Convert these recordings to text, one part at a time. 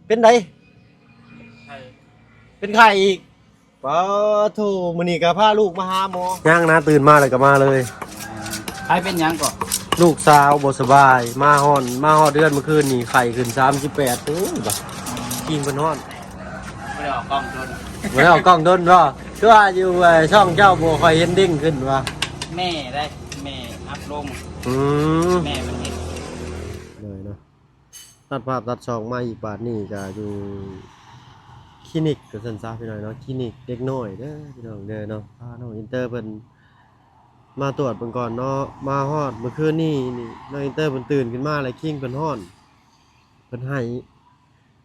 ເປັນໃດ? ເປັນໄຂ້ອີກ. ປາໂທ ມື້ນີ້ກໍພາລູກມາຫາໝໍ. ຍັງນະ ຕື່ນມາແລ້ວກໍມາເລີຍ. ໃຜເປັນຫຍັງກໍ? ລູກສາວບໍ່ສະບາຍ ມາຮອດ ມາຮອດເຮືອນມື້ຄືນນີ້ ໄຂ້ຂຶ້ນສາມສິບແປດ. ໂອ້ຍ ຄິງເພິ່ນຮ້ອນ. ບໍ່ໄດ້ອອກກ້ອງດົນ ບໍ່ໄດ້ອອກກ້ອງດົນເນາະ. ຄືວ່າຢູ່ ເອີ ຊ່ອງເຈົ້າບໍ່ຄ່ອຍເຫັນເດັ່ງຂຶ້ນວ່າ? ແມ່ໄດ໋ ແມ່ອັບລົງ. ອືມ ແມ່ມັນເຮັດ ເລີຍເນາະ. ຕັດພາບຕັດຊ່ອງມາອີກ ບາດນີ້ກໍຢູ່ຄລີນິກວ່າຊັ້ນຊະ ພີ່ນ້ອງເນາະ. ຄລີນິກເດັກນ້ອຍເດີ ພີ່ນ້ອງເດີເນາະ. ພານ້ອງອິນເຕີເພິ່ນມາຕວດເບິ່ງກ່ອນເນາະ. ມາຮອດມື້ຄືນນີ້ນີ້ ນ້ອງອິນເຕີເພິ່ນຕື່ນຂຶ້ນມາແລ້ວ ຄິງເພິ່ນຮ້ອນ ເພິ່ນໄຫ້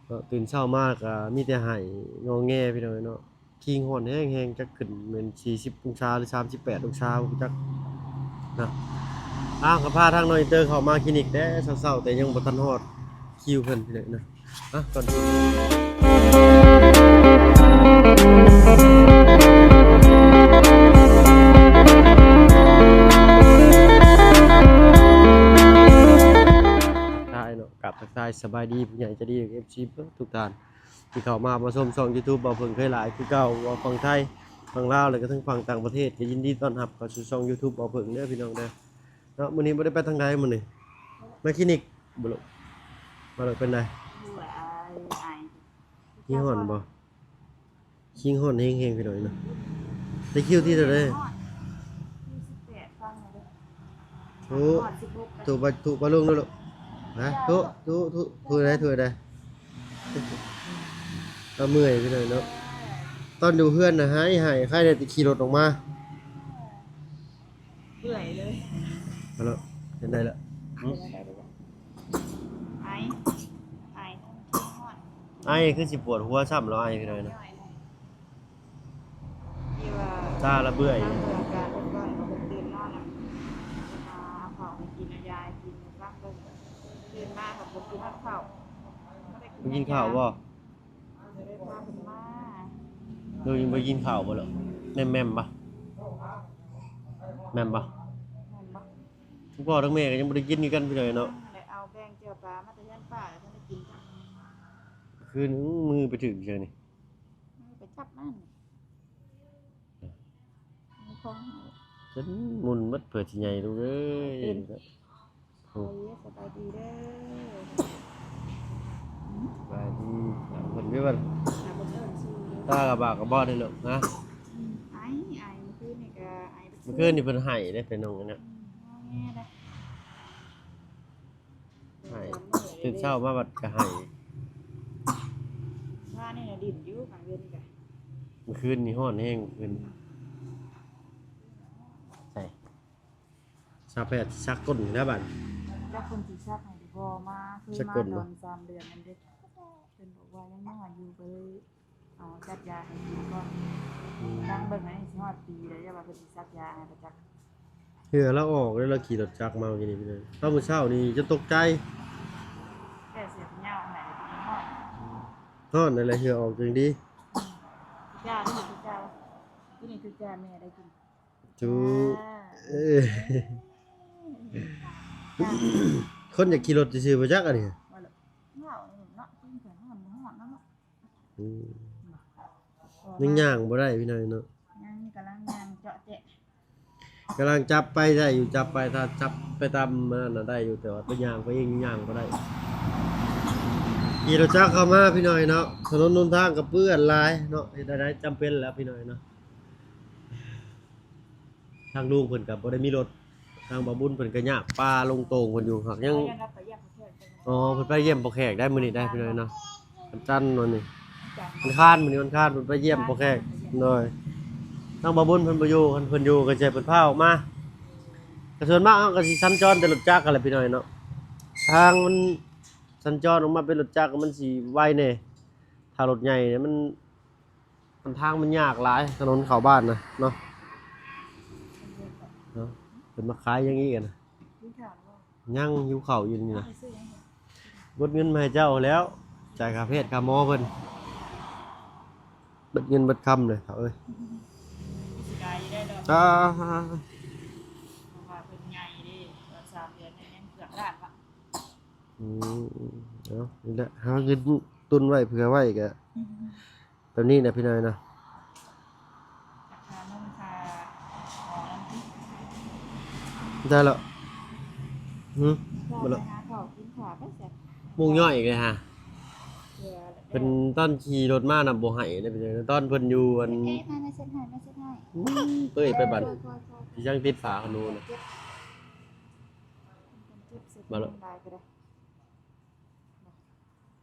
ເນາະ. ຕື່ນເຊົ້າມາກໍມີແຕ່ໄຫ້ງໍແງ ພີ່ນ້ອງເນາະ. ຄີງຮ້ອນແຮງໆ ຈັກຂຶ້ນແມ່ນສີ່ສິບອົງສາ ຫຼື ສາມສິບແປດອົງສາ ບໍ່ຈັກນະ. ອ້າວ ກໍພາທາງນ້ອງອິນເຕີເຂົ້າມາຄລີນິກແຕ່ເຊົ້າໆ ແຕ່ຍັງບໍ່ທັນຮອດຄິວເພິ່ນເລີຍນະ. ອ່ະ ກ່ອນອື່ນ ທັກທາຍເນາະ ກາບທັກທາຍສະບາຍດີຜູ້ໃຫຍ່ໃຈດີ ເອັຟຊີ ເບິດທຸກທ່ານ ທີ່ເຂົ້າມາ ມາຊົມຊ່ອງຢູທູບເບົາເຜິ້ງເຄີຍຫຼາຍຄືເກົ່າ. ເວົ້າຝັ່ງໄທ ຝັ່ງລາວ ແລ້ວກໍທັງຝັ່ງຕ່າງປະເທດ ກໍຍິນດີຕ້ອນຮັບເຂົ້າສູ່ຊ່ອງຢູທູບເບົາເຜິ້ງເດີ ພີ່ນ້ອງເດີເນາະ. ມື້ນີ້ບໍ່ໄດ້ໄປທາງໃດມື້ນີ້? ມາຄລີນິກບໍ່ລູກ? ວ່າແລ້ວເປັນໃດ? ມີຮ້ອນບໍ່? ຄີງຮ້ອນແຮງໆ ພີ່ນ້ອງເນາະ. ໄດ້ຄິວທີເທົ່າໃດ? ໂອ້ ຖືໄປ ຖືໄປລົງເດີລູກ. ນະ ຖື ຖື ຖື ຖືໄດ້ ຖືໄດ້. ເອົາ ເມື່ອຍພີ່ນ້ອງເນາະ. ຕອນຢູ່ເຮືອນນະ ໄຫ້ ໄຫ້ ໄຂ້ແດ່ ແຕ່ຂີ່ລົດອອກມາ ເມື່ອຍເລີຍ. ເອົາລະ ເປັນໄດລະ? ໄອ ໄອ ໄອຄືຊິປວດຫົວຊ້ຳ ລາວໄອ ພີ່ນ້ອງເນາະ. ທີ່ວ່າ ຕາລະເບື່ອຍ ຕາເບື່ອກະເພິ່ນວ່າເພິ່ນຕື່ນນອນນະ ເພິ່ນວ່າເອົາເຂົ້າໃຫ້ກິນ ເອົາຢາໃຫ້ກິນ ຟັງເບິ່ງ ຕື່ນມາເຂົາບໍ່ກິນເຂົ້າ ບໍ່ກິນເຂົ້າບໍ່? ບໍ່ໄດ້ພາເພິ່ນມາ ໂດຍບໍ່ກິນເຂົ້າບໍ່ລະ? ແມ່ນ ແມ່ນບໍ່? ແມ່ນບໍ່? ແມ່ນບໍ່? ທັງພໍ່ທັງແມ່ກໍຍັງບໍ່ໄດ້ກິນຄືກັນ ພີ່ນ້ອງເນາະ. ແລ້ວເອົາແບ່ງແຈ່ວປາມາແຕ່ເຮືອນປ້າ ແລ້ວທັງໄດ້ກິນ ຄືນມືໄປຖືກຢູ່ໃສນີ້? ໄປຈັບມັນ ມີຂອງ ຈົນໝຸ່ນໝົດເພື່ອຊິໃຫຍ່ລູກເອີຍ. ເປັນ ໂອ້ ສະບາຍດີ ສະບາຍດີເດີ ສະບາຍດີ. ເພິ່ນຄືວ່າ ຕາກະບາກກະບອດເດ້ລູກນະ. ອືມ ໄອ ໄອ ມື້ຄືນນີ້ກະໄອ ມື້ຄືນນີ້ເພິ່ນໄຫ້ເດ້ ເປັນນ້ອງອັນນະ ອືມ ງໍແງເດ້. ໄຫ້ ຕື່ນເຊົ້າມາບັດກະໄຫ້ ວ່ານີ້ນະດິ້ນຢູ່ກາງເວັນກະ ມື້ຄືນນີ້ຮ້ອນແຮງ ມື້ຄືນ ໃສ່ ຊາວແປດສັກກົ້ນແລ້ວບັດ ຈັກເພິ່ນຊິສັກໃຫ້ຫຼືບໍ່ ມາຄືມາຕອນສາມເດືອນນັ້ນເດ້ ເພິ່ນບອກວ່າຍັງນ້ອຍຢູ່ ກໍເລີຍ ເອົາຈັດຢາໃຫ້ກິນກ່ອນ. ອືມ ນັ່ງເບິ່ງໃຫ້ຊິຮອດປີແລ້ວ ຢ່າວ່າເພິ່ນຊິສັກຢາໃຫ້ປະຈັກ. ເຫື່ອລາວອອກເລີຍ ລາວຂີ່ລົດຈັກມາມື້ກີ້ນີ້ ຕອນມື້ເຊົ້ານີ້ຈົນຕົກໃຈ. ແກ້ເສື້ອແຂນຍາວໃຫ້ ຮ້ອນນັ້ນແຫຼະ ເຫື່ອອອກຈັ່ງດີ. ທຸກຢ່າງນີ້ ທຸກຢ່າງ ຢູ່ນີ້ທຸກຢ່າງແມ່ໄດ້ກິນ. ຖື ອ່າ ເອີ ຄົນຢາກຂີ່ລົດຊື່ໆ ບໍ່ຈັກອັນນີ້ ວ່າແລ້ວ ເນາະ ກິນແຂນຮ້ອນບໍ່ຮ້ອນນຳເນາະ. ອືມ ຍັງຍ່າງບໍ່ໄດ້ພີ່ນ້ອງເນາະ ຍັງກຳລັງຍ່າງເຈາະແຈະ ກຳລັງຈັບໄປໄດ້ຢູ່ ຈັບໄປ ຖ້າຈັບໄປຕາມອັນນັ້ນນະໄດ້ຢູ່ ແຕ່ວ່າໄປຍ່າງໄປເອງຍ່າງບໍ່ໄດ້. ຂີ່ລົດຈັກເຂົ້າມາພີ່ນ້ອງເນາະ ຖະໜົນຫົນທາງກໍເປື້ອນຫຼາຍເນາະ ເຮັດແນວໃດ ຈຳເປັນແລ້ວພີ່ນ້ອງເນາະ. ທາງລຸງເພິ່ນກໍບໍ່ໄດ້ມີລົດ ທາງບ່າວບຸນເພິ່ນກໍຍາກປ່າລົງໂຕ່ງເພິ່ນຢູ່ ຫາກຍັງ ອໍ ເພິ່ນໄປຢ້ຽມພໍ່ແຂກໄດ້ມື້ນີ້ໄດ້ພີ່ນ້ອງເນາະ ວັນຈັນມື້ນີ້ ວັນຄານ ມື້ນີ້ວັນຄານ ເພິ່ນໄປຢ້ຽມພໍ່ແຂກ. ໂດຍ ທາງບ່າວບຸນເພິ່ນບໍ່ຢູ່ ຄັນເພິ່ນຢູ່ກໍຊິໃຫ້ເພິ່ນພາອອກມາ. ກໍສ່ວນມາກເຮົາກໍຊິສັນຈອນແຕ່ລົດຈັກຫັ້ນແຫຼະພີ່ນ້ອງເນາະ ທາງມັນສັນຈອນອອກມາເປັນລົດຈັກມັນຊິໄວແດ່ ຖ້າລົດໃຫຍ່ມັນ ມັນທາງມັນຍາກຫຼາຍ ຖະໜົນເຂົ້າບ້ານນະເນາະ ເນາະ. ເພິ່ນມາຂາຍຫຍັງອີກຫັ້ນນະ? ກິນຂ້າວແລ້ວບໍ່? ຍັງ ຫິວເຂົ້າຢູ່ນີ້ນະ. ເອົາໄປຊື້ຫຍັງ? ເບິດເງິນມາໃຫ້ເຈົ້າແລ້ວ ຈ່າຍຄ່າແພດຄ່າໝໍເພິ່ນ ເບິດເງິນເບິດຄຳເລີຍເຂົາເອີຍ. ເສຍດາຍຢູ່ໄດ໋ເນາະ ອ່າ ເພາະວ່າເພິ່ນໃຫຍ່ເດ້ ຕອນສາມເດືອນຍັງເກືອບລ້ານວະ. ອືມ ເອົາ ນີ້ແຫຼະ ຫາເງິນ ຕຸນໄວ້ເຜື່ອໄວ້ກະ ແບບນີ້ນະພີ່ນ້ອງເນາະ. ໄດ້ແລ້ວ. ຫືມ? ບໍ່ແລ້ວ. ມຸງຍ້ອຍອີກແລ້ວຫາ. ເພິ່ນຕອນຂີ່ລົດມານະບໍ່ໃຫ້ເດ້ພີ່ນ້ອງ. ຕອນເພິ່ນຢູ່ອັນ ເອະ ມາ ມາເຊັດໃຫ້ ມາເຊັດໃຫ້. ອືມ ເປີດໄປບັດ. ຊິຍັງຕິດຝາຂະໜູນະ. ເຈັບ ເຈັບ ເຈັບ ມາແລ້ວ.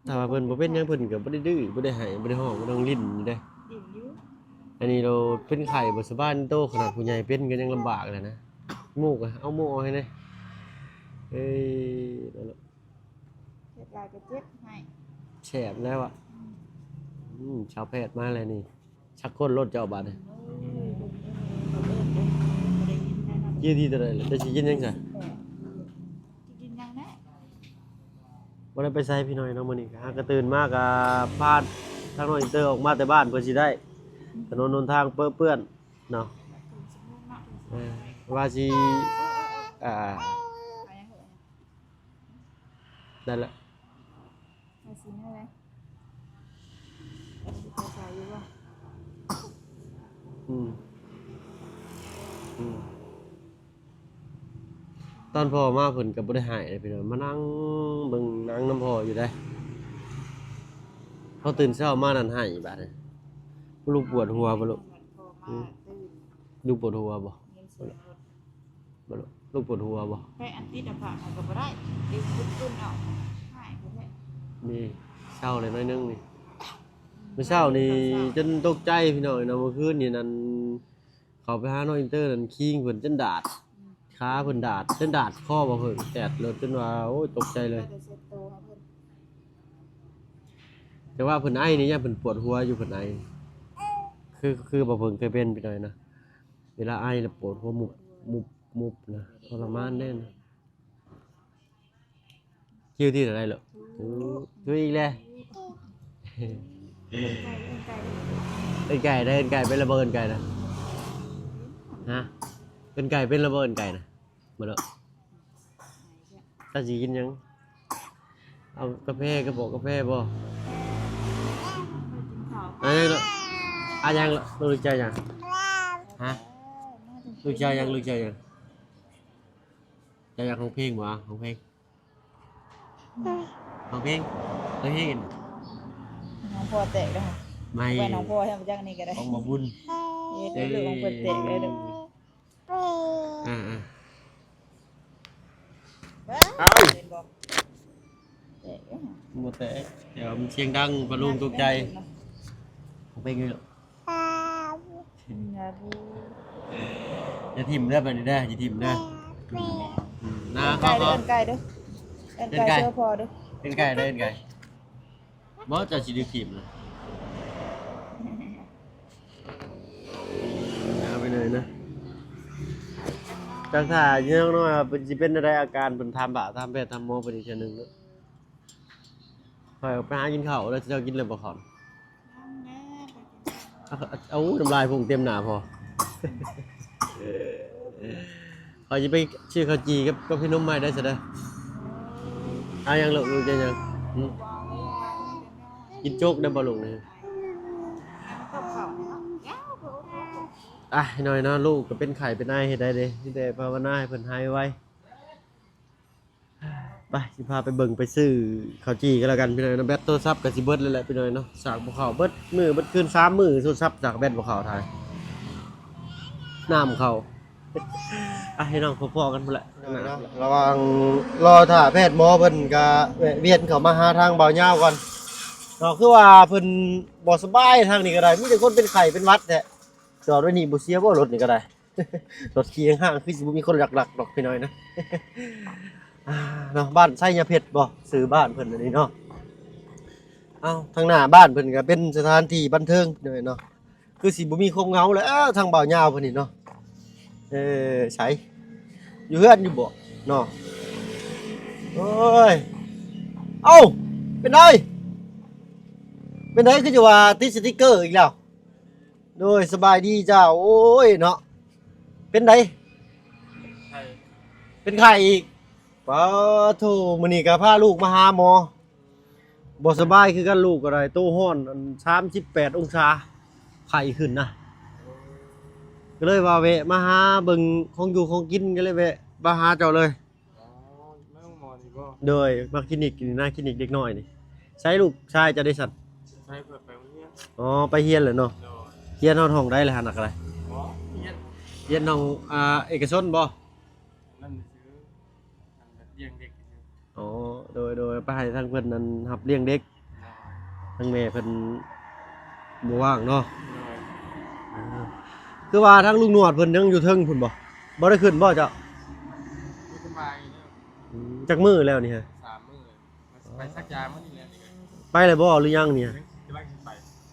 ຖ້າວ່າເພິ່ນບໍ່ເປັນຫຍັງ ເພິ່ນກໍບໍ່ໄດ້ດື້ ບໍ່ໄດ້ໄຫ້ ບໍ່ໄດ້ຮ້ອງ ບໍ່ຕ້ອງຫຼິ້ນຢູ່ເດ້. ຫຼິ້ນຢູ່. ອັນນີ້ໂລເປັນໄຂ້ບໍ່ສະບາຍໂຕ ຂະໜາດຜູ້ໃຫຍ່ເປັນກໍຍັງລຳບາກແລ້ວນະ. ໝູກ ເອົາໝູກອອກໃຫ້ແດ່. ເອີຍ ນັ້ນແຫຼະ. ເຈັບຫຼາຍກໍເຈັບໃຫ້. ແສບແລ້ວອະ. ອືມ ອືມ ຊາວແພດມາແລ້ວນີ້. ຊັກຄົນໂລດເຈົ້າບາດນີ້. ກິນທີ່ເທົ່າໃດລະ? ເຈົ້າຊິກິນຫຍັງຊະ? ຊິກິນຫຍັງແດ່? ບໍ່ໄດ້ໄປໃສພີ່ນ້ອງເນາະ ມື້ນີ້ຫາກໍຕື່ນມາກໍພາທາງນ້ອງອິນເຕີອອກມາແຕ່ບ້ານ ເພື່ອຊິໄດ້ ຖະໜົນຫົນທາງເປິເປື້ອນເນາະ. ເອີ ວ່າຊິ ອ່າ ໄດ້ລະ. ວ່າຊິແນວໃດ? ວ່າຊິໄປໃສຢູ່ບໍ່? ອືມ ອືມ ຕອນພໍ່ມາເພິ່ນກໍບໍ່ໄດ້ໃຫ້ເດ້ພີ່ນ້ອງ ມານັ່ງເບິ່ງໜັງນຳພໍ່ຢູ່ເດ້. ພໍຕື່ນເຊົ້າມານັ້ນໃຫ້ບາດນີ້. ລູກປວດຫົວບໍ່ລູກ? ອືມ ລູກປວດຫົວບໍ່? ບໍ່ລູກ ລູກປວດຫົວບໍ່? ໄປອັນຕິດອະພະມັນກໍບໍ່ໄດ້ ຕິດປຸ້ນໆ ເອົາ ຫາຍແທ້ໆ. ນີ້ເຊົາແລ້ວໜ້ອຍໜຶ່ງນີ້. ອືມ ມື້ເຊົ້ານີ້ຈົນຕົກໃຈພີ່ນ້ອງເນາະ. ມື້ຄືນນີ້ນັ້ນ ເຂົ້າໄປຫານ້ອງອິນເຕີນັ້ນ ຄີງເພິ່ນຈົນດາດ ອືມ ຂາເພິ່ນດາດ ຈົນດາດຄໍບໍ່ເພິ່ນແຕດເລີດ ຈົນວ່າ ໂອ້ຍ ຕົກໃຈເລີຍ. ແຕ່ວ່າເພິ່ນໄອນີ້ ຢ້ານເພິ່ນປວດຫົວຢູ່ ເພິ່ນໄອ. ຄື ຄືບໍ່ເພິ່ນເຄີຍເປັນ ພີ່ນ້ອງເນາະ. ເວລາໄອແລ້ວປວດຫົວມຸບ ມຸບ ມຸບນະ ທໍລະມານເດ້ນະ. ຄິວທີ່ເທົ່າໃດລະ? ຖື ຖືອີກແລ້ວ. ເອີ້ນໄກ່ເດີ ເອີ້ນໄກ່ເປັນລະບໍ່? ເອີ້ນໄກ່ນະ ຮະ? ເອີ້ນໄກ່ເປັນລະບໍ່? ເອີ້ນໄກ່ນະ ມາເນາະ. ເຈົ້າຊິກິນຫຍັງ? ເອົາກາແຟກະບອກກາແຟບໍ່? ເອົາຫຍັງລະ? ເອົາຫຍັງລະ? ລູກເຈົ້າຫຍັງ? ຮະ? ລູກເຈົ້າຫຍັງ? ລູກເຈົ້າຫຍັງ? ເຈົ້າຢາກຮ້ອງເພງບໍ່? ຮ້ອງເພງ ຮ້ອງເພງ ຮ້ອງເພງ. ນ້ອງພໍ່ແຕກແລ້ວ ໄໝ ໄວ້ນ້ອງພໍ່ໃຫ້ມາຈັກນີ້ກໍໄດ້ ຂອງໝໍບຸນ. ເຮັດໃຫ້ລູກຂອງເພິ່ນແຕກແລ້ວເດີ. ອ່າໆ ເອີຍ ເຫັນບໍ່? ແຕກແລ້ວ ບໍ່ແຕກ ດຽວມັນສຽງດັງ ປາລຸງຕົກໃຈ. ເນາະ ເພງຢູ່. ອືມ ຢ່າຖິ້ມເດີ ບາດນີ້ເດີ ຢ່າຖິ້ມເດີ. ອືມ ນາ ເອີ້ນໄກ່ເດີ ເອີ້ນໄກ່ເດີ ເອີ້ນໄກ່ ເອີ້ນໄກ່ ເອີ້ນໄກ່ເດີ ເອີ້ນໄກ່. ບໍ່ ເຈົ້າຊິດຶກຖີບນະ ເອົາໄປເລີຍນະ. ຈັກຖ້າຍັງນ້ອຍວ່າເພິ່ນຊິເປັນແນວໃດອາການ ເພິ່ນຖາມພະ ຖາມແພດ ຖາມໝໍເພິ່ນອີກເທື່ອໜຶ່ງເນາະ. ຂ້ອຍອອກໄປຫາກິນເຂົ້າແລ້ວ ເຈົ້າກິນແລ້ວບໍ່ເຂົ້າ? ຍັງແຫຼະ ຂ້ອຍກິນແລ້ວ. ເອົາ ນ້ຳລາຍພຸ່ງເຕັມໜ້າພໍ. ຂ້ອຍຊິໄປຊື້ເຂົ້າຈີ່ກັບ ກັບຂະໜົມມາໃຫ້ໄດ້ຊະເດີ. ເອົາຫຍັງລູກ? ລູກຈະຫຍັງ? ຫື? ກິນໂຈກໄດ້ບໍ່ລູກນີ້? ອ່ະ ໜ້ອຍເນາະ ລູກກໍເປັນໄຂ້ເປັນໄອເຮັດໃດເດ ມີແຕ່ພາວະນາໃຫ້ເພິ່ນຫາຍໄວ. ໄປ ຊິພາໄປເບິ່ງ ໄປຊື້ເຂົ້າຈີ່ກັນແລ້ວກັນ ພີ່ນ້ອງເນາະ. ແບັດໂທລະສັບກໍຊິເບິດແລ້ວແຫຼະ ພີ່ນ້ອງເນາະ. ສາກບໍ່ເຂົ້າ ເບິດມື້ເບິດຄືນສາມມື້ ໂທລະສັບສາກແບັດບໍ່ເຂົ້າ ຖ່າຍ ນ້ຳເຂົ້າ. ອ່ະ ພີ່ນ້ອງ ພໍ້ໆກັນພຸ້ນແຫຼະ. ລະຫວ່າງລໍຖ້າແພດໝໍເພິ່ນກະແວະວຽນເຂົ້າມາຫາທາງບ່າວຍາວກ່ອນເນາະ. ຄືວ່າເພິ່ນບໍ່ສະບາຍ ທາງນີ້ກໍໄດ້ ມີແຕ່ຄົນເປັນໄຂ້ເປັນຫວັດແທ້. ຈອດໄວ້ນີ້ບໍ່ເສຍບໍ່ ລົດນີ້ກໍໄດ້? ລົດຂີ່ຫ້າງໆ ຄືຊິບໍ່ມີຄົນລັກໆ ດອກ ພີ່ນ້ອງເນາະ. ອ່າ ເນາະ ບ້ານໄຊຍະເພັດບໍ່ ຊື່ບ້ານເພິ່ນອັນນີ້ເນາະ. ເອົ້າ ທາງໜ້າບ້ານເພິ່ນກໍເປັນສະຖານທີ່ບັນເທີງ ພີ່ນ້ອງເນາະ. ຄືຊິບໍ່ມີຄວາມເຫງົາແລ້ວ ທາງບ່າວຍາວເພິ່ນນີ້ເນາະ. ເອີ ໃສ ຢູ່ເຮືອນຢູ່ບໍ່ເນາະ? ໂອ້ຍ ເອົ້າ ເປັນໃດ? ເປັນໃດ ຄືຈະວ່າຕິດສະຕິກເກີອີກແລ້ວ? ໂດຍ ສະບາຍດີເຈົ້າ. ໂອ້ຍເນາະ ເປັນໃດ? ເປັນໄຂ້ ເປັນໄຂ້ອີກ. ປາໂທ ມື້ນີ້ກໍພາລູກມາຫາໝໍ. ບໍ່ສະບາຍຄືກັນ ລູກກໍໄດ້ ໂຕຮ້ອນ ອັນ ສາມສິບແປດອົງສາ ໄຂ້ຂຶ້ນນະ ກໍເລີຍວ່າແວະມາຫາເບິ່ງຂອງຢູ່ຂອງກິນ ກໍເລີຍແວະມາຫາເຈົ້າເລີຍ. ອໍ ມາໂຮງໝໍນີ້ບໍ່? ໂດຍ ມາຄລີນິກນີ້ນະ ຄລີນິກເດັກນ້ອຍນີ້. ໃສລູກຊາຍເຈົ້າເດຊັ້ນ? ໃສເພິ່ນໄປໂຮງຮຽນ. ອໍ ໄປຮຽນແລ້ວເນາະ. ໂດຍ ຮຽນຮອດຫ້ອງໃດແລ້ວຫັ້ນນະ ກໍໄດ້? ອໍ ຮຽນ ຮຽນຫ້ອງ ອ່າ ເອກະຊົນບໍ່? ນັ້ນຊື່ ອັນ ແບບລ້ຽງເດັກຊື່. ອໍ ໂດຍ ໂດຍ ໄປໃຫ້ທາງເພິ່ນນັ້ນຮັບລ້ຽງເດັກ. ໂດຍ ທາງແມ່ເພິ່ນບໍ່ວ່າງເນາະ. ໂດຍ ເອີ ຄືວ່າທາງລຸງໜວດເພິ່ນຍັງຢູ່ເທິງພຸ້ນບໍ່? ບໍ່ໄດ້ຂຶ້ນບໍ່ເຈົ້າ? ບໍ່ສະບາຍເນາະ. ອືມ ຈັກມື້ແລ້ວນີ້ຮະ? ສາມມື້. ໄປສັກຢາມື້ນີ້ແຫຼະນີ້. ໄປແລ້ວບໍ່ ຫຼືຍັງນີ້? ກຳລັງຊິໄປ.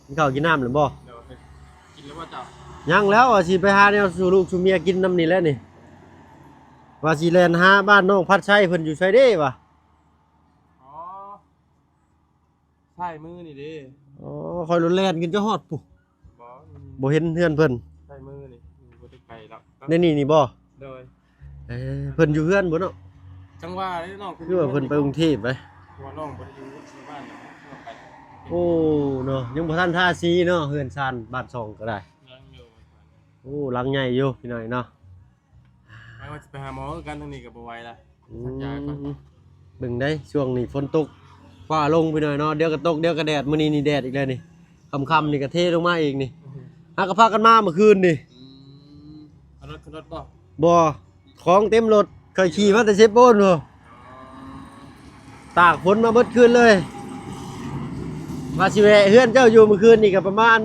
ກິນເຂົ້າກິນນ້ຳແລ້ວບໍ່? ໂດຍ ກິນແລ້ວບໍ່ເຈົ້າ? ຍັງແລ້ວ ວ່າຊິໄປຫາແນວສູ່ລູກສູ່ເມຍກິນນຳນີ້ແຫຼະນີ້. ວ່າຊິແລ່ນຫາບ້ານນ້ອງພັດໄຊເພິ່ນຢູ່ໃສເດ້ວະ? ອໍ ຊ້າຍມືນີ້ເດ້. ອໍ ຂ້ອຍໂລດແລ່ນຂຶ້ນຈະຮອດພຸ້ນ. ບໍ່ ບໍ່ເຫັນເຮືອນເພິ່ນ. ໃຊ້ມືນີ້ ບໍ່ໄດ້ໄກດອກ. ໃນນີ້ນີ້ບໍ່? ໂດຍ ເອີ ເພິ່ນຢູ່ເຮືອນບໍ່ເນາະ? ຈັ່ງວ່າເດ້ນ້ອງ ຄືວ່າເພິ່ນໄປກຸງເທບໄປ. ເພາະວ່ານ້ອງບໍ່ໄດ້ຢູ່ໃນບ້ານດອກ ເພິ່ນໄປ. ໂອ້ ເນາະ ຍັງບໍ່ທັນທາສີເນາະ ເຮືອນຊານບ້ານຊ່ອງກໍໄດ້. ຍັງຢູ່. ໂອ້ ຫຼັງໃຫຍ່ຢູ່ພີ່ນ້ອງເນາະ. ໄປວ່າຊິໄປຫາໝໍຄືກັນ ທາງນີ້ກໍບໍ່ໄຫວລະ. ອືມ ສັກຢາກ່ອນ. ເບິ່ງໄດ໋ ຊ່ວງນີ້ຝົນຕົກຟ້າລົງພີ່ນ້ອງເນາະ ດຽວກໍຕົກ ດຽວກໍແດດ. ມື້ນີ້ນີ້ແດດອີກແລ້ວນີ້ ຄ່ຳໆນີ້ກໍເທລົງມາອີກນີ້. ອືມ ຫາກໍພາກັນມາເມື່ອຄືນນີ້. ອືມ ເອົາລົດຂຶ້ນລົດບໍ່? ບໍ່ ຂອງເຕັມລົດ ຂ້ອຍຂີ່ມາແຕ່ເຊໂປນພຸ້ນ. ອໍ ຕາກຝົນມາເບິດຄືນເລີຍ. ວ່າຊິແວະເຮືອນເຈົ້າຢູ່ ເມື່ອຄືນນີ້ກໍປະມານ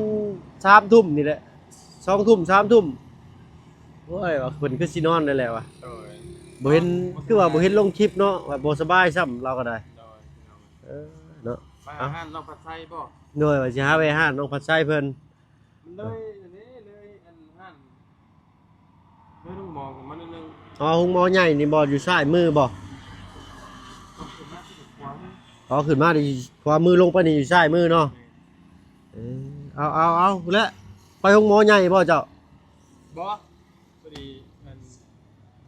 ສາມທຸ່ມນີ້ແຫຼະ ສອງທຸ່ມ ສາມທຸ່ມ. ໂອ້ຍ ວ່າເພິ່ນຄືຊິນອນໄດ້ແລ້ວວະ. ໂດຍ ບໍ່ເຫັນ ຄືວ່າບໍ່ເຫັນລົງຄລິບເນາະ ວ່າບໍ່ສະບາຍຊ້ຳ ລາວກໍໄດ້. ໂດຍ ເອີ ເນາະ ມາຫາຮ້ານນ້ອງພັດໄຊບໍ່? ໂດຍ ວ່າຊິຫາແວະຮ້ານນ້ອງພັດໄຊເພິ່ນ. ມັນເລີຍອັນນີ້ ເລີຍອັນຮ້ານ ເລີຍໂຮງໝໍຂຶ້ນມາໜ້ອຍໜຶ່ງ. ອໍ ໂຮງໝໍໃຫຍ່ນີ້ບໍ່ ຢູ່ຊ້າຍມືບໍ່? ຕ້ອງຂຶ້ນມາທີ່ຂວາມື. ອໍ ຂຶ້ນມາທີ່ຂວາມື ລົງໄປນີ້ຢູ່ຊ້າຍມືເນາະ. ແມ່ນ. ເອີ ເອົາ ເອົາ ເອົາ ແລະ ໄປໂຮງໝໍໃຫຍ່ບໍ່ເຈົ້າ? ບໍ່ ພໍດີອັນ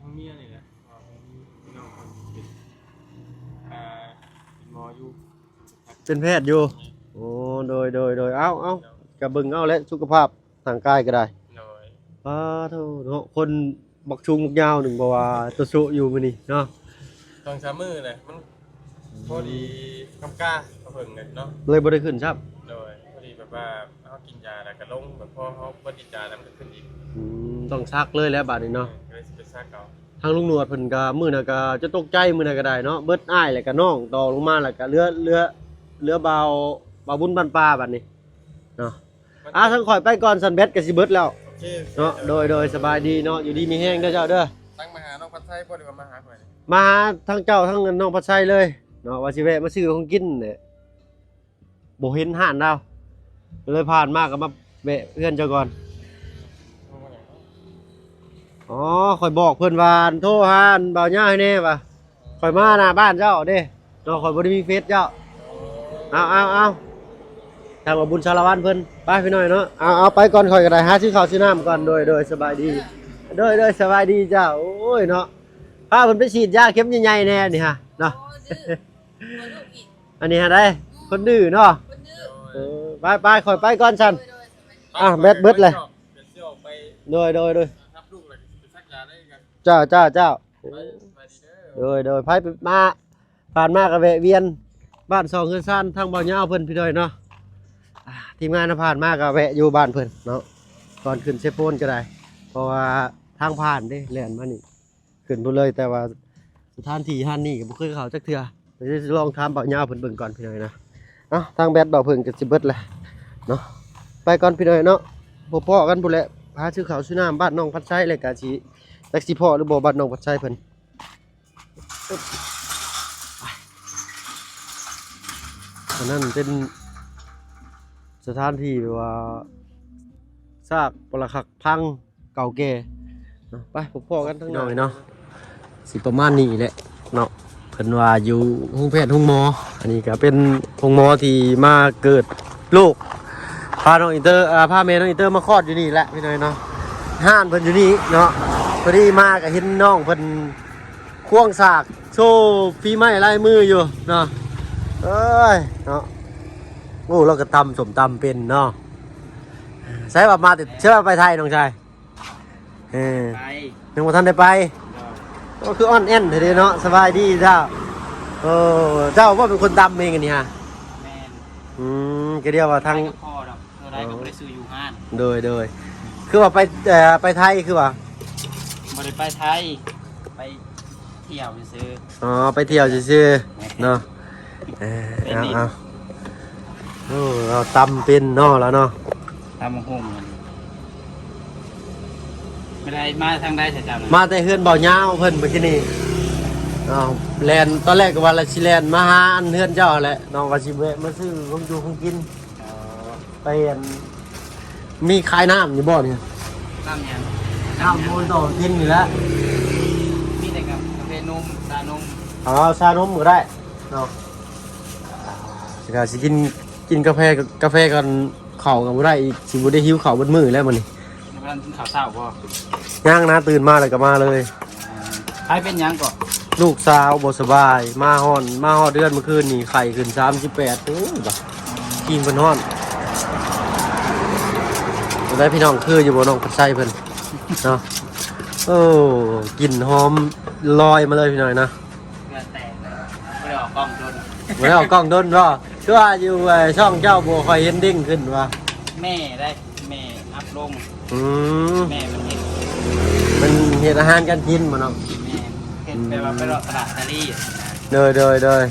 ທາງເມຍນີ້ແຫຼະ ເພາະວ່າມີພີ່ນ້ອງເພິ່ນເປັນ ອ່າ ເປັນໝໍຢູ່ ເປັນແພດຢູ່. ແມ່ນ. ໂອ້ ໂດຍ ໂດຍ ໂດຍ ເອົາ ເອົາ ເຈົ້າ ກໍເບິ່ງເອົາແຫຼະ ສຸຂະພາບຮ່າງກາຍກໍໄດ້. ໂດຍ. ປາໂທເນາະ ຄົນບັກສູງບັກຍາວໜຶ່ງ ເພາະວ່າຕົວໂຊະຢູ່ມື້ນີ້ເນາະ. ສອງສາມມື້ແຫຼະ ມັນພໍດີກຳກາເພິ່ງເລີຍເນາະ ເລີຍບໍ່ໄດ້ຂຶ້ນຊ້ຳ. ໂດຍ ພໍດີແບບວ່າເຮົາກິນຢາແລ້ວກໍລົງ ແບບພໍເຮົາບໍ່ກິນຢາແລ້ວມັນກໍຂຶ້ນອີກ. ອືມ ຕ້ອງຊັກເລີຍແຫຼະບາດນີ້ເນາະ. ເອີ ກໍເລີຍຊິໄປຊັກເອົາ. ທາງລຸງໜວດເພິ່ນກໍມື້ນັ້ນກໍຈະຕົກໃຈ ມື້ນັ້ນກໍໄດ້ເນາະ ເບິດອ້າຍແລ້ວກໍນ້ອງ ຕໍ່ລົງມາແລ້ວກໍເຫຼືອ ເຫຼືອ ເຫຼືອບ່າວ ບ່າວບຸນບ້ານປ່າບາດນີ້ເນາະ. ອ່າ ທາງຂ້ອຍໄປກ່ອນ ສັນແບັດກໍຊິເບິດແລ້ວ. ໂອເຄ ໂອເຄ ເນາະ. ໂດຍ ໂດຍ ສະບາຍດີເນາະ ຢູ່ດີມີແຮງເດີເຈົ້າເດີ. ຕັ້ງມາຫານ້ອງພັດໄຊບໍ່ ຫຼືວ່າມາຫາຂ້ອຍ? ມາຫາທາງເຈົ້າ ທາງນ້ອງພັດໄຊເລີຍເນາະ ວ່າຊິແວະມາຊື້ຂອງກິນແຫຼະ ບໍ່ເຫັນຮ້ານລາວ ກໍເລີຍຜ່ານມາກໍມາແວະເຮືອນເຈົ້າກ່ອນ. ອໍ ຂ້ອຍບອກເພິ່ນວ່າ ອັນ ໂທຫາ ອັນ ບ່າວຍາວໃຫ້ແດ່ວ່າ ຂ້ອຍມາໜ້າບ້ານເຈົ້າເດ້ເນາະ ຂ້ອຍບໍ່ໄດ້ມີເຟສເຈົ້າ. ເອົາ ເອົາ ເອົາ ທາງວ່າບຸນສາລະວັນເພິ່ນ ໄປພີ່ນ້ອງເນາະ. ເອົາ ເອົາ ໄປກ່ອນ ຂ້ອຍກໍໄດ້ຫາຊື້ເຂົ້າຊື້ນ້ຳກ່ອນ. ໂດຍ ໂດຍ ສະບາຍດີ. ໂດຍ ໂດຍ ສະບາຍດີເຈົ້າ. ໂອ້ຍເນາະ ພາເພິ່ນໄປສີດຢາເຂັມໃຫຍ່ໆແດ່ນີ້ຫະເນາະ. ໂອ້ ດື້ ບໍ່ລູກອີກ ອັນນີ້ຫາໄດ້ ຄົນດື້ເນາະ. ຄົນດື້ ເອີ ໄປໆ ຂ້ອຍໄປກ່ອນຊັ້ນ. ໂດຍ ໂດຍ ສະບາຍດີ. ອ່ະ ແບັດເບິດເລີຍ. ໂດຍ ໂດຍ ໂດຍ ຮັບລູກແລ້ວກໍຊິໄປສັກຢາໄດ້ກັນ. ເຈົ້າ ເຈົ້າ ເຈົ້າ. ໂດຍ ໂດຍ ໃຜມາ ຜ່ານມາກໍແວະວຽນບ້ານຊ່ອງເຮືອນຊານທາງບ່າວຍາວເພິ່ນພີ່ນ້ອງເນາະ. ອ່າ ທີມງານເຮົາຜ່ານມາກໍແວະຢູ່ບ້ານເພິ່ນເນາະ ກ່ອນຂຶ້ນເຊໂປນກໍໄດ້ ເພາະວ່າທາງຜ່ານເດ້ ແລ່ນມານີ້ຂຶ້ນພຸ້ນເລີຍ. ແຕ່ວ່າສະຖານທີ່ຮ້ານນີ້ກໍບໍ່ເຄີຍເຂົ້າຈັກເທື່ອ ດຽວຊິລອງຖາມບ່າວຍາວເພິ່ນເບິ່ງກ່ອນພີ່ນ້ອງເນາະ. ເອົ້າ ທາງແບັດບ່າວເພິ່ງກໍຊິເບິດແລ້ວເນາະ. ໄປກ່ອນພີ່ນ້ອງເນາະ ພໍ້ກັນພຸ້ນແຫຼະ ຫາຊື້ເຂົ້າຊື້ນ້ຳບ້ານນ້ອງພັດໄຊ ແລ້ວກໍຊິ ຈັກຊິພໍ້ຫຼືບໍ່ບ້ານນ້ອງພັດໄຊເພິ່ນ. ອັນນັ້ນເປັນສະຖານທີ່ແບບວ່າຊາກປະລັກຫັກພັງເກົ່າແກ່ເນາະ. ໄປ ພໍ້ກັນທາງໜ້າເນາະ. ຊິປະມານນີ້ແຫຼະເນາະ. ເພິ່ນວ່າຢູ່ໂຮງແພດໂຮງໝໍ ອັນນີ້ກໍເປັນໂຮງໝໍທີ່ມາເກີດລູກ ພານ້ອງອິນເຕີ ອ່າ ພາແມ່ນ້ອງອິນເຕີມາຄອດຢູ່ນີ້ແຫຼະພີ່ນ້ອງເນາະ. ຮ້ານເພິ່ນຢູ່ນີ້ເນາະ ພໍດີມາກໍເຫັນນ້ອງເພິ່ນ ຄວງສາກໂຊຝີໄມ້ລາຍມືຢູ່ເນາະ. ເອີຍເນາະ. ໂອ້ ລາວກໍຕຳສົ້ມຕຳເປັນເນາະ. ໃສວ່າມາແຕ່ ໃສວ່າໄປໄທ ນ້ອງຊາຍ? ເອີ ໄປ ຍັງບໍ່ທັນໄດ້ໄປ. ໂອ້ ຄືອ່ອນແອນແທ້ເດເນາະ. ສະບາຍດີເຈົ້າ. ໂອ້ ເຈົ້າບໍ່ເປັນຄົນຕຳເອງອັນນີ້ຮະ? ແມ່ນ. ອືມ ກໍດຽວວ່າທາງ ໄປກັບພໍ່ດອກ. ຕົວໃດກໍບໍ່ໄດ້ຊື້ຢູ່ຮ້ານ. ໂດຍ ໂດຍ. ຄືວ່າໄປ ເອີ ໄປໄທຄືວ່າ? ບໍ່ໄດ້ໄປໄທ ໄປທ່ຽວຊື່ໆ. ອໍ ໄປທ່ຽວຊື່ໆເນາະ. ເອີ ເອົາ ເອົາ. ໂອ້ ລາວຕຳເປັນເນາະ ລາວເນາະ. ຕຳບັກຫຸ່ງມັນ ໄປໄດ້ ມາທາງໃດຊະເຈົ້ານະ? ມາແຕ່ເຮືອນເບົາຍາວເພິ່ນເມື່ອກີ້ນີ້. ເອົາ ແລ່ນ ຕອນແລກກໍວ່າລະຊິແລ່ນມາຫາອັນເຮືອນເຈົ້າຫັ້ນແຫຼະເນາະ ວ່າຊິແວະມາຊື້ຂອງຢູ່ຂອງກິນ. ອໍ ໄປອັນ ມີຂາຍນ້ຳຢູ່ບໍ່ນີ້? ນ້ຳຫຍັງ? ນ້ຳໂອວັນຕໍ່ກິນນີ້ແຫຼະ. ມີແຕ່ກາເຟນົມ ຊານົມ. ອໍ ຊານົມກໍໄດ້ເນາະ. ຊິ ກະຊິກິນ ກິນກາແຟ ກາແຟກ່ອນ ເຂົ້າກໍບໍ່ໄດ້ອີກ ຊິບໍ່ໄດ້ຫິວເຂົ້າເບິດມື້ແລ້ວມື້ນີ້. ຍັງບໍ່ທັນກິນເຂົ້າເຊົ້າບໍ່? ຍັງນະ ຕື່ນມາແລ້ວກໍມາເລີຍ. ໃຜເປັນຫຍັງກໍ? ລູກສາວບໍ່ສະບາຍ ມາຮອດ ມາຮອດເຮືອນມື້ຄືນນີ້ ໄຂ້ຂຶ້ນສາມສິບແປດ. ໂອ້ຍ ກິນເພິ່ນຮ້ອນ. ໄດ້ພີ່ນ້ອງ ຄືຢູ່ບໍ່ນ້ອງພັດໄຊເພິ່ນເນາະ? ໂອ້ ກິ່ນຫອມລອຍມາເລີຍພີ່ນ້ອງເນາະ. ເຫື່ອແຕກເລີຍ ບໍ່ໄດ້ອອກກ້ອງດົນ ບໍ່ໄດ້ອອກກ້ອງດົນບໍ່? ຄືວ່າຢູ່ ເອີ ຊ່ອງເຈົ້າບໍ່ຄ່ອຍເຫັນເດັ່ງຂຶ້ນວ່າ? ແມ່ໄດ໋ ແມ່ອັບລົງ. ອືມ ແມ່ມັນເຮັດ ມັນເຮັດອາຫານການກິນບໍ່ເນາະ? ແມ່ນ ເຮັດແບບວ່າໄປເລາະຕະຫຼາດຕະລີ. ໂດຍ ໂດຍ ໂດຍ.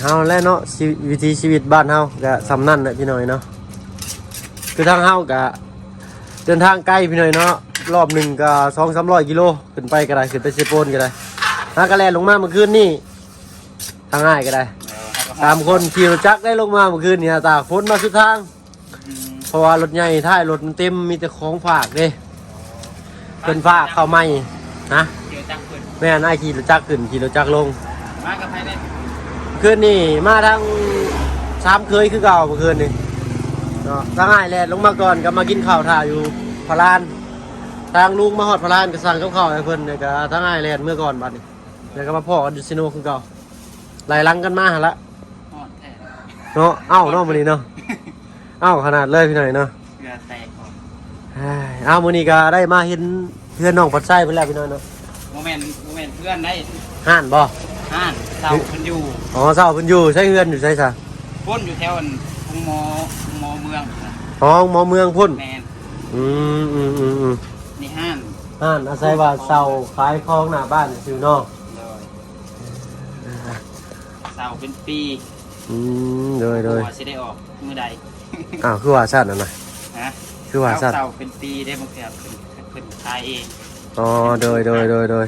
ເອົາແຫຼະເນາະ ຊີ ວິຖີຊີວິດບ້ານເຮົາກະສ່ຳນັ້ນແຫຼະພີ່ນ້ອງເນາະ. ຄືທາງເຮົາກະເດີນທາງໄກພີ່ນ້ອງເນາະ ລອບໜຶ່ງກະສອງສາມຮ້ອຍກິໂລ ຂຶ້ນໄປກໍໄດ້ ຂຶ້ນໄປເຊໂປນກໍໄດ້. ຫາກະແລ່ນລົງມາເມື່ອຄືນນີ້ ທາງອ້າຍກໍໄດ້ ເອີ ສາມຄົນຂີ່ລົດຈັກໄດ້ລົງມາເມື່ອຄືນນີ້ ຕາກຝົນມາສຸດທາງ. ອືມ ເພາະວ່າລົດໃຫຍ່ ທ້າຍລົດມັນເຕັມ ມີແຕ່ຂອງຝາກເດ້. ເພິ່ນຝາກເຂົ້າໃໝ່. ຮະ? ຂີ່ລົດຈັກຂຶ້ນ. ແມ່ນ ອ້າຍຂີ່ລົດຈັກຂຶ້ນ ຂີ່ລົດຈັກລົງ. ມາກັບໃຜແດ່? ຄືນນີ້ມາທາງສາມເຄີຍຄືເກົ່າ ເມື່ອຄືນນີ້ເນາະ. ທາງອ້າຍແລ່ນລົງມາກ່ອນ ກໍມາກິນເຂົ້າຖ້າຢູ່ພະລານ. ທາງລຸງມາຮອດພະລານ ກໍສັ່ງກັບເຂົ້າໃຫ້ເພິ່ນ ແລ້ວກໍທາງອ້າຍແລ່ນເມືອກ່ອນບັດນີ້ ແລ້ວກໍມາພໍ້ກັນຢູ່ເຊໂນຄືເກົ່າ. ໄລ່ຫຼັງກັນມາຫັ້ນລະ. ຮ້ອນແທ້ເນາະ. ເອົ້າເນາະ ມື້ນີ້ເນາະ. ເອົ້າຂະໜາດເລີຍພີ່ນ້ອງເນາະ. ເຫື່ອແຕກ. ເອົ້າ ມື້ນີ້ກໍໄດ້ມາເຫັນເຮືອນນ້ອງພັດໄຊເພິ່ນແລ້ວພີ່ນ້ອງເນາະ. ບໍ່ແມ່ນ ບໍ່ແມ່ນເຮືອນໃດ໋. ຮ້ານບໍ່? ຮ້ານເຊົ່າເພິ່ນຢູ່. ອໍ ເຊົ່າເພິ່ນຢູ່. ໃຊ້ເຮືອນຢູ່ໃສຊະ? ພຸ້ນ ຢູ່ແຖວອັນໂຮງໝໍ ໂຮງໝໍເມືອງ. ອໍ ໂຮງໝໍເມືອງພຸ້ນ. ແມ່ນ. ອືມ ອືມ ອືມ ອືມ. ນີ້ຮ້ານ ຮ້ານອາໄສວ່າເຊົ່າຂາຍຂອງໜ້າບ້ານຊື່ເນາະ. ໂດຍ. ເຊົ່າເປັນປີ. ອືມ ໂດຍ ໂດຍ. ບໍ່ຮູ້ວ່າຊິໄດ້ອອກມື້ໃດ. ອ້າວ ຄືວ່າຊັ້ນຫັ້ນນະ? ຮະ? ຄືວ່າຊັ້ນ? ເຊົ່າເປັນປີເດ້ ບາງເທື່ອເພິ່ນ ເພິ່ນຂາຍເອງ. ອໍ ໂດຍ ໂດຍ ໂດຍ ໂດຍ.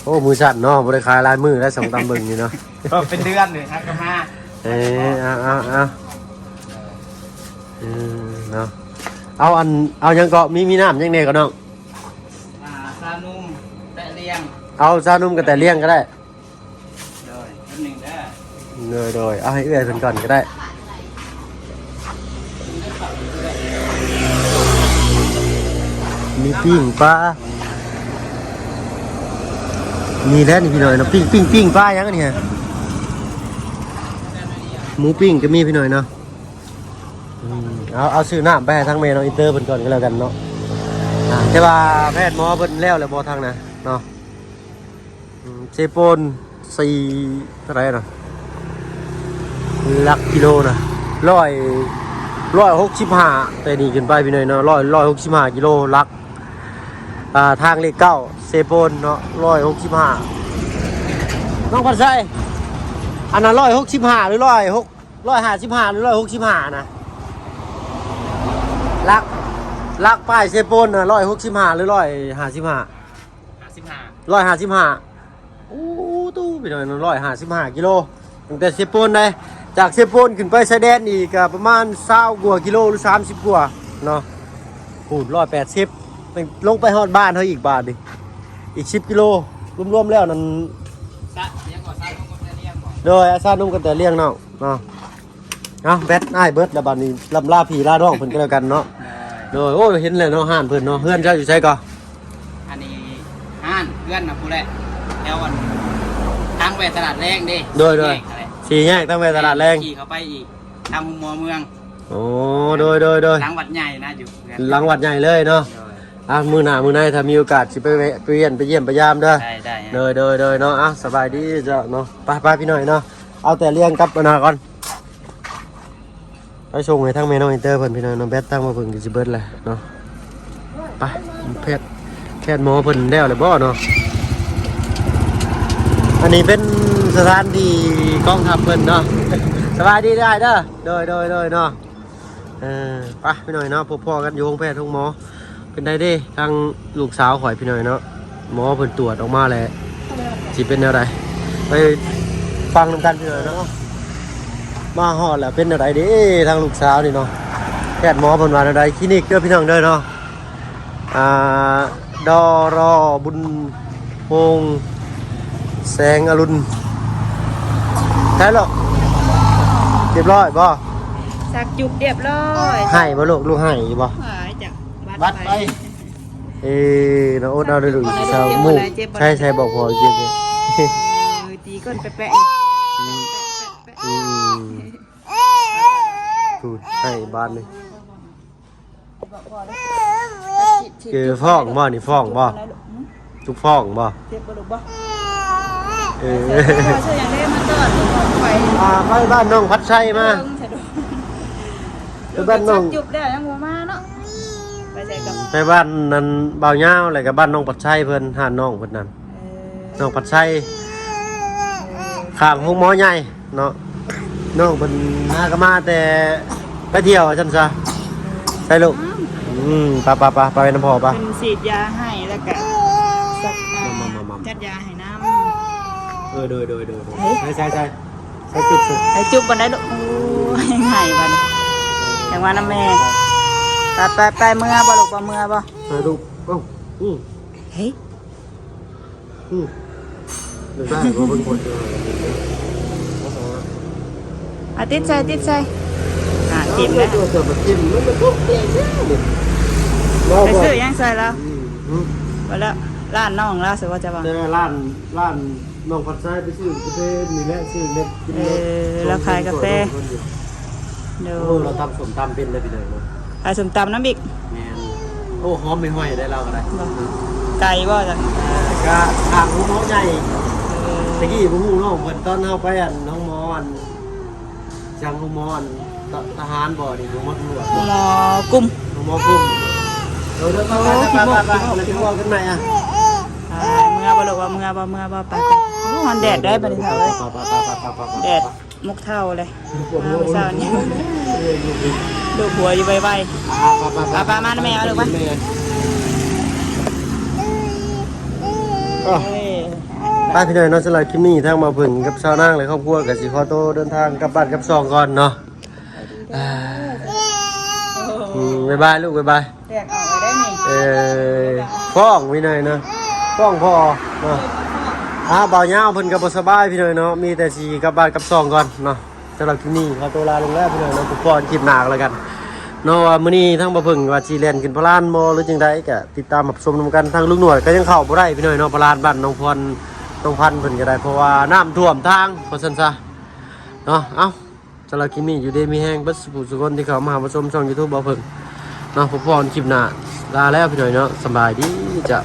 ໂອ້ ມືສັ່ນເນາະ ບໍ່ໄດ້ຂາຍຫຼາຍມື້ແລ້ວ ສ່ອງຕາມເບິ່ງນີ້ເນາະ. ເອີ ເປັນເດືອນເລີຍ ຫາກໍຫາ. ເອີ ເອົາ ເອົາ ເອົາ ເອີ ເນາະ. ເອົາອັນ ເອົາຫຍັງເກາະ ມີ ມີນ້ຳຫຍັງແດ່ເກາະນ້ອງ? ອ່າ ຊານົມ ແຕະລຽງ. ເອົາຊານົມກັບແຕະລຽງກໍໄດ້. ໂດຍ ແປັບໜຶ່ງເດີ. ໂດຍ ໂດຍ. ເອົາໃຫ້ເອື້ອຍເພິ່ນກ່ອນກໍໄດ້. ມີປີ້ງປາ ມີແລ້ວນີ້ພີ່ນ້ອງເນາະ. ປີ້ງ ປີ້ງ ປີ້ງປາຫຍັງອັນນີ້? ໝູປີ້ງກໍມີພີ່ນ້ອງເນາະ. ອືມ ເອົາ ເອົາຊື້ນ້ຳໄປໃຫ້ທາງແມ່ນ້ອງອິນເຕີເພິ່ນກ່ອນກໍແລ້ວກັນເນາະ. ອ່າ ແຕ່ວ່າແພດໝໍເພິ່ນແລ້ວແລ້ວບໍ່ທາງນະເນາະ? ອືມ ເຊໂປນ ສີ່ ເທົ່າໃດນະ? ຫຼັກກິໂລນະ ຮ້ອຍ ຮ້ອຍຫົກສິບຫ້າ ແຕ່ນີ້ຂຶ້ນໄປພີ່ນ້ອງເນາະ. ຮ້ອຍ ຮ້ອຍຫົກສິບຫ້າກິໂລ ຫຼັກ ອ່າ ທາງເລກເກົ້າ ເຊໂປນເນາະ ຮ້ອຍຫົກສິບຫ້າ. ນ້ອງພັດໄຊ ອັນນັ້ນຮ້ອຍຫົກສິບຫ້າ ຫຼື ຮ້ອຍຫົກ ຮ້ອຍຫ້າສິບຫ້າ ຫຼື ຮ້ອຍຫົກສິບຫ້ານະ? ຫຼັກ ຫຼັກປ້າຍເຊໂປນນະ ຮ້ອຍຫົກສິບຫ້າ ຫຼື ຮ້ອຍຫ້າສິບຫ້າ? ຫ້າສິບຫ້າ. ຮ້ອຍຫ້າສິບຫ້າ. ໂອ້ ຕູ້ ພີ່ນ້ອງ ຮ້ອຍຫ້າສິບຫ້າກິໂລ ຕັ້ງແຕ່ເຊໂປນໄດ໋. ຈາກເຊໂປນຂຶ້ນໄປຊາຍແດນອີກກໍປະມານຊາວກວ່າກິໂລ ຫຼື ສາມສິບກວ່າເນາະ. ພຸ້ນ ຮ້ອຍແປດສິບ ລົງໄປຮອດບ້ານເຮົາອີກບາດນີ້ ອີກສິບກິໂລ ລວມໆແລ້ວນັ້ນ. ສະ ຫຍັງກໍ ສະ ໂດຍ ອາ ຊານົມກັນແຕ່ລ້ຽງເນາະ ເນາະ. ເອົາ ແບັດອ້າຍເບິດແລ້ວ ບາດນີ້ລຳລາພີ່ລານ້ອງເພິ່ນກໍແລ້ວກັນເນາະ. ໂດຍ ໂອ້ຍ ເຫັນແລ້ວເນາະ ຮ້ານເພິ່ນເນາະ. ເຮືອນເຈົ້າຢູ່ໃສກໍ? ອັນນີ້ຮ້ານ ເຮືອນນະພຸ້ນແຫຼະ ແຖວອັນ ທາງແວ່ຕະຫຼາດແລງເດ້. ໂດຍ ໂດຍ. ສີ່ແຍກຫັ້ນແຫຼະ. ຂີ່ແຍກຕັ້ງແມ່ຕະຫຼາດແລງ ຂີ່ເຂົ້າໄປອີກ ທາງໂຮງໝໍເມືອງ. ໂອ້ ໂດຍໆໆ ຫຼັງວັດໃຫຍ່ນະ ຢູ່ເຮືອນ ຫຼັງວັດໃຫຍ່ເລີຍເນາະ. ໂດຍ. ອ່ະ ມື້ໜ້າມື້ໃນ ຖ້າມີໂອກາດ ຊິໄປແວະ ໄປຢ້ຽມ ໄປຢ້ຽມ ໄປຢາມເດີ. ໄດ້ໆ ໂດຍໆໆເນາະ. ອ່ະ ສະບາຍດີເຈົ້າເນາະ. ໄປໆ ພີ່ນ້ອງເນາະ ເອົາແຕ່ລ້ຽງກັບອັນນັ້ນກ່ອນ. ໄປສົ່ງໃຫ້ທາງແມ່ນ້ອງອິນເຕີເພິ່ນ ພີ່ນ້ອງເນາະ. ແບັດທາງໝໍເພິ່ນກໍຊິເບິດແລ້ວເນາະ. ໄປ ແພດ ແພດໝໍເພິ່ນແລ້ວແລ້ວບໍ່ເນາະ? ອັນນີ້ເປັນສະຖານທີ່ກອງທັບເພິ່ນເນາະ. ສະບາຍດີເດີອ້າຍເດີ. ໂດຍໆໆເນາະ. ເອີ ໄປພີ່ນ້ອງເນາະ ພົບພໍ້ກັນຢູ່ໂຮງແພດໂຮງໝໍ. ເປັນໃດເດ້ ທາງລູກສາວຂ້ອຍ ພີ່ນ້ອງເນາະ ໝໍເພິ່ນຕວດອອກມາແລ້ວ ຊິເປັນແນວໃດ ໄປຟັງນຳກັນ ພີ່ນ້ອງເນາະ. ມາຮອດແລ້ວ ເປັນແນວໃດເດ້ ທາງລູກສາວນີ້ເນາະ? ແພດໝໍເພິ່ນວ່າແນວໃດ? ຄລີນິກເດີ ພີ່ນ້ອງເດີເນາະ. ອ່າ ດຣ ບຸນ ໂຮງແສງອະລຸນ ໄດ້ແລ້ວ ຮຽບຮ້ອຍບໍ່? ສັກຈຸບຮຽບຮ້ອຍ. ໄຫ້ບໍ່ລູກ? ລູກໄຫ້ຢູ່ບໍ່? ຫາຍຈ້ະ ບັດໄປ. ເອີ ນ້ອງອົດເອົາເດີລູກ ສາວໝູກ ໃສ່ ໃສ່ບອກພໍ່ເຈັບເດ້. ເອີ ຕີກ່ອນ ແປະໆ ອືມ ແປະໆ ອືມ ໂອ້ຍ ໄຫ້ບາດນີ້. ເກີຟ້ອງບໍ່ນີ້ ຟ້ອງບໍ່? ທຸກຟ້ອງບໍ່? ເຈັບບໍ່ລູກບໍ່? ເອີ ເອີ ເອີ ເອີ ອ່າ ໄປບ້ານນ້ອງພັດໄຊມາ ໄປບ້ານນ້ອງ ຈັບຈຸບແລ້ວຍັງບໍ່ມາເນາະ. ໄປໃສກັນ? ໄປບ້ານນັ້ນບ່າວຍາວ ແລ້ວກໍບ້ານນ້ອງພັດໄຊເພິ່ນ ຮ້ານນ້ອງເພິ່ນນັ້ນ ເອີ ນ້ອງພັດໄຊ ເອີ ຂ້າງໂຮງໝໍໃຫຍ່ ເນາະ. ນ້ອງເພິ່ນຫາກໍມາແຕ່ໄປທ່ຽວວ່າຊັ້ນຊະ. ໃສ່ລູກ ອືມ ອືມ ໄປໆໆ ໄປນຳພໍ່ປະ. ເພິ່ນສີດຢາໃຫ້ ແລ້ວກະສັກ ມາໆໆໆ ຈັດຢາໃຫ້ນຳ. ເອີ ໂດຍໆໆ ເອີ ໃສ່ໆໆ ໃສ່ຈຸບ ໃສ່ຈຸບບໍ່ໄດ້ລູກ. ໂອ້ຍ ໃຫ້ບັດນີ້ ຈັ່ງວ່ານຳແມ່. ໄປໆໆ ເມືອບໍ່ລູກ ບໍ່ເມືອບໍ່? ໃສ່ລູກ ເອົ້າ ອືມ ເຮີ້ຍ ອືມ ໄດ້ບໍ່ເບິ່ງຄົນເດີ. ອ່ະ ຕິດໃສ່ ຕິດໃສ່ ອ່າ ເຕັມແລ້ວ ເອີ ເອີ ເອີ ມັນເຕັມ ມັນ ມັນຕົກເຕັມແລ້ວນີ້. ໄປຊື້ຫຍັງໃສ່ລາວ? ອືມ ບໍ່ແລ້ວ ຮ້ານນ້ອງລາວ ຊິວ່າຈະວ່າ ແຕ່ຮ້ານ ຮ້ານນ້ອງພັດໄຊ ໄປຊື້ກາເຟນີ້ແຫຼະ ຊື້ເມັດກິນ. ເອີ ລາວຂາຍກາເຟ. ໂດຍ ໂອ້ ລາວຕຳສົ້ມຕຳເປັນເດີພີ່ນ້ອງເນາະ. ຂາຍສົ້ມຕຳນຳອີກ. ແມ່ນ. ໂອ້ ຫອມໄໝ້ຫ້ອຍໄດ້ລາວກໍໄດ້. ບໍ່ ໄກບໍ່? ກະທາງໂຮງໝໍໃຫຍ່. ເອີ ຕະກີ້ບໍ່ຮູ້ນ້ອງເພິ່ນ ຕອນເຮົາໄປອັນໂຮງໝໍອັນ ຈັ່ງໂຮງໝໍອັນ ທະ ທະຫານບໍ່ນີ້ ໂຮງໝໍຕຳຫຼວດ ໂຮງໝໍກຸມ ໂຮງໝໍກຸມ. ເອີ ໄປໆໆ ໄປ ເມື່ອບໍ່ລູກວ່າເມື່ອບໍ່ ເມື່ອບໍ່ ໄປ ໄປ. ໂອ້ ຮ້ອນແດດໄດ໋ບັດນີ້ເຖົ້າເອີຍ ແດດ ໝົກເທົ້າເລີຍ ມາມື້ເຊົ້ານີ້ ລູບຫົວຢູ່ໄວໆ. ອາ ໄປໆໆ ມານຳແມ່ ມາລູກມາ. ໄປພີ່ນ້ອງເນາະ ສຳລັບຄລິບນີ້ ທາງບ່າວເຜິ້ງກັບສາວນາງ ແລະ ຄອບຄົວກໍຊິຂໍໂຕເດີນທາງກັບບ້ານກັບຊ່ອງກ່ອນເນາະ. ອາ ອືມ ບາຍບາຍລູກ ບາຍບາຍ. ແຕກອອກໄດ້ນີ້ ເອີ ຟ້ອງພີ່ນ້ອງເນາະ ຟ້ອງພໍ່ເນາະ. ອາ ບ່າວຍາວເພິ່ນກໍບໍ່ສະບາຍພີ່ນ້ອງເນາະ ມີແຕ່ຊິກັບບ້ານກັບຊ່ອງກ່ອນເນາະ. ສຳລັບຄລິບນີ້ຂໍຕົວລາລົງແລ້ວພີ່ນ້ອງເນາະ ພົບພໍ້ຄລິບໜ້າກໍແລ້ວກັນເນາະ ວ່າມື້ນີ້ທາງບ່າວເຜິ້ງວ່າຊິແລ່ນຂຶ້ນພະລານບໍ່ ຫຼືຈັ່ງໃດ ກໍຕິດຕາມຮັບຊົມນຳກັນ. ທາງລຸງໜວດກໍຍັງເຂົ້າບໍ່ໄດ້ພີ່ນ້ອງເນາະ ພະລານບ້ານໜອງພອນ ໜອງພັນເພິ່ນກໍໄດ້ ເພາະວ່ານ້ຳຖ້ວມທາງ ວ່າຊັ້ນຊະເນາະ. ເອົ້າ ສຳລັບຄລິບນີ້ ຢູ່ດີມີແຮງເບິດສູ່ຜູ້ສູ່ຄົນທີ່ເຂົ້າມາຮັບມາຊົມຊ່ອງຢູທູບບ່າວເຜິ້ງເນາະ. ພົບພໍ້ກັນຄລິບໜ້າ ລາແລ້ວພີ່ນ້ອງເນາະ ສະບາຍດີເຈົ້າ.